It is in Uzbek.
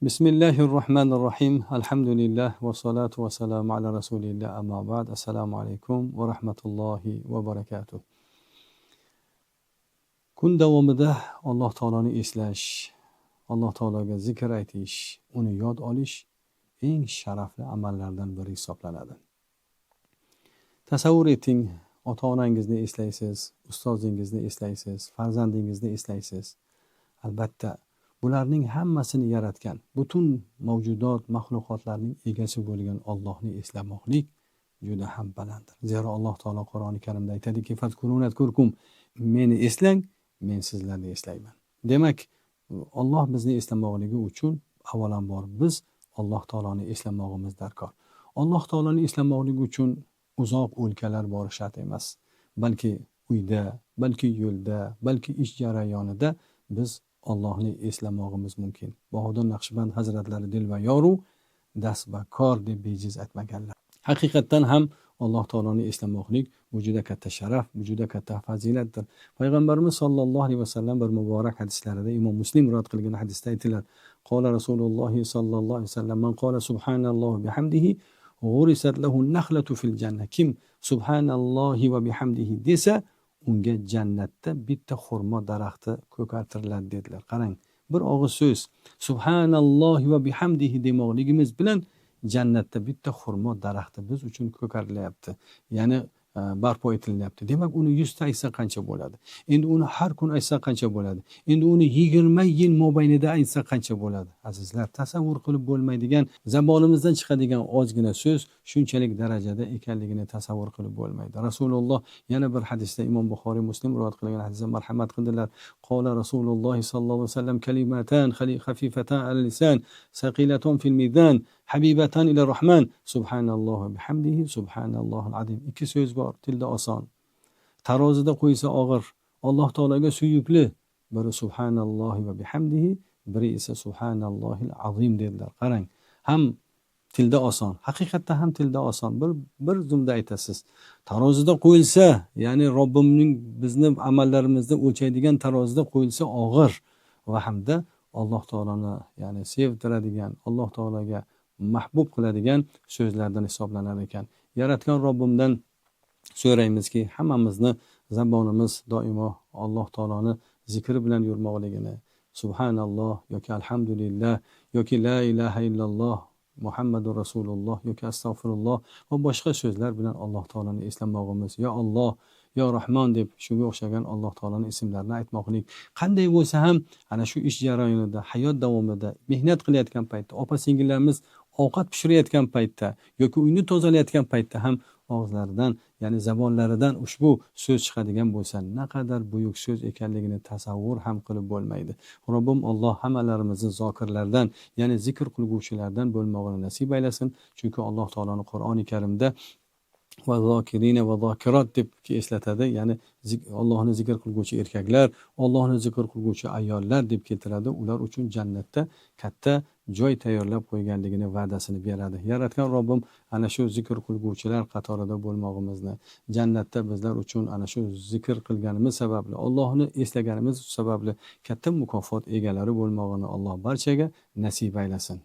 Bismillahirrohmanirrohim. Alhamdulillah va salatu va salamu ala rasulillah. Amma ba'd. Assalomu alaykum va rahmatullohi va barakatuh. Kun davomida Alloh taoloni eslash, Alloh taologa zikr aytish, uni yod olish eng sharafli amallardan biri hisoblanadi. Tasavvur eting, ota-onangizni eslaysiz, ustozingizni eslaysiz, farzandingizni eslaysiz. Albatta, bularning hammasini yaratgan, butun mavjudot, maxluqotlarning egasi bo'lgan Allohni eslamoqlik juda ham balanddir. Zero Alloh taolo Qur'oni Karimda aytadiki: "Fazkuruni, meni eslang, men sizlarni eslayman." Demak, Alloh bizni eslamoqligi uchun avvalambor biz Alloh taoloni eslamog'imiz darkor. Alloh taoloni eslamoqligi uchun uzoq o'lkalar borish shart emas, balki uyda, balki yo'lda, balki ish jarayonida biz Allohni eslamog'imiz mumkin. Bahodir Naqshband hazratlari "Dilva yoru dastbakor" deb bejiz aytmaganlar. Haqiqatdan ham Alloh taoloni eslamoqlik bu juda katta sharaf, bu juda katta fazilatdir. Payg'ambarimiz sollallohu alayhi vasallam bir muborak hadislarida, Imom Muslim rivoyat qilgan hadisda aytdilar: "Qola Rasululloh sollallohu alayhi vasallam: man qola subhanallohi bihamdihi g'urisat lahu nakhlatu fil janna." Kim subhanallohi va bihamdihi desa, unga jannatda bitta xurmo daraxti ko'kartiriladi, dedilar. Qarang, bir og'iz so'z subhanallohi va bihamdihi demoqligimiz bilan jannatda bitta xurmo daraxti biz uchun ko'karilyapti, ya'ni barpo etilyapti. Demak, uni 100 ta aytsa qancha bo'ladi? Endi uni har kun aytsa qancha bo'ladi? Endi uni 20 yil mobaynida aytsa qancha bo'ladi? Azizlar, tasavvur qilib bo'lmaydigan, zabonimizdan chiqadigan ozgina so'z shunchalik darajada ekanligini tasavvur qilib bo'lmaydi. Rasululloh yana bir hadisda, Imom Buxoriy, Muslim rivoyat qilgan hadisda marhamat qildilar: "Qola Rasululloh sollallohu alayhi vasallam: kalimatan xafifatan al lisan, saqilatun fil mizan, habibatan ila rahman, subhanallohi va bihamdihi, subhanallohil azim." Ikki so'z bor, tilda oson, tarozida qo'ysa og'ir, Alloh taologa suyukli. Biri subhanallohi va bihamdihi, biri esa subhanallohil azim, dedilar. Qarang, ham tilda oson, haqiqatda ham tilda oson, bir zumda aytasiz. Tarozida qo'yilsa, ya'ni Robbimning bizni amallarimizni o'lchaydigan tarozida qo'yilsa og'ir va hamda Alloh taoloni, ya'ni sevtiradigan, Alloh taologa mahbub qiladigan so'zlardan hisoblanar ekan. Yaratgan Robbimdan so'raymizki, hammamizni zabonimiz doimo Alloh taoloni zikri bilan yurmoqligini, subhanalloh yoki alhamdulillah yoki la ilaha illalloh Muhammadu Rasululloh yoki astag'firulloh va boshqa so'zlar bilan Alloh taoloni eslamog'imiz, yo Alloh, yo Rahmon deb shunga o'xshagan Alloh taoloni ismlarini aytmoqlik. Qanday bo'lsa ham ana shu ish jarayonida, hayot davomida, mehnat qilayotgan paytda, opa singillarimiz ovqat pishirayotgan paytda yoki uyni tozalayotgan paytda ham og'izlaridan, ya'ni zabonlaridan ushbu so'z chiqadigan bo'lsa, naqadar buyuk so'z ekanligini tasavvur ham qilib bo'lmaydi. Robbim Alloh hammalarimizni zokirlardan, ya'ni zikr qilguvchilardan bo'lmog'ini nasib aylasin. Chunki Alloh taoloni Qur'oni Karimda va zokirina va zokirot deb eslatadi, ya'ni Allohni zikr qilguvchi erkaklar, Allohni zikr qilguvchi ayollar deb keltiradi. Ular uchun jannatda katta joy tayyorlab qo'yganligini va'dasini beradi. Yaratgan Robbim ana shu zikr qilguvchilar qatorida bo'lmog'imizni, jannatda bizlar uchun ana shu zikr qilganimiz sababli, Allohni eslaganimiz sababli katta mukofot egalari bo'lmog'ini Alloh barchaga nasib aylasin.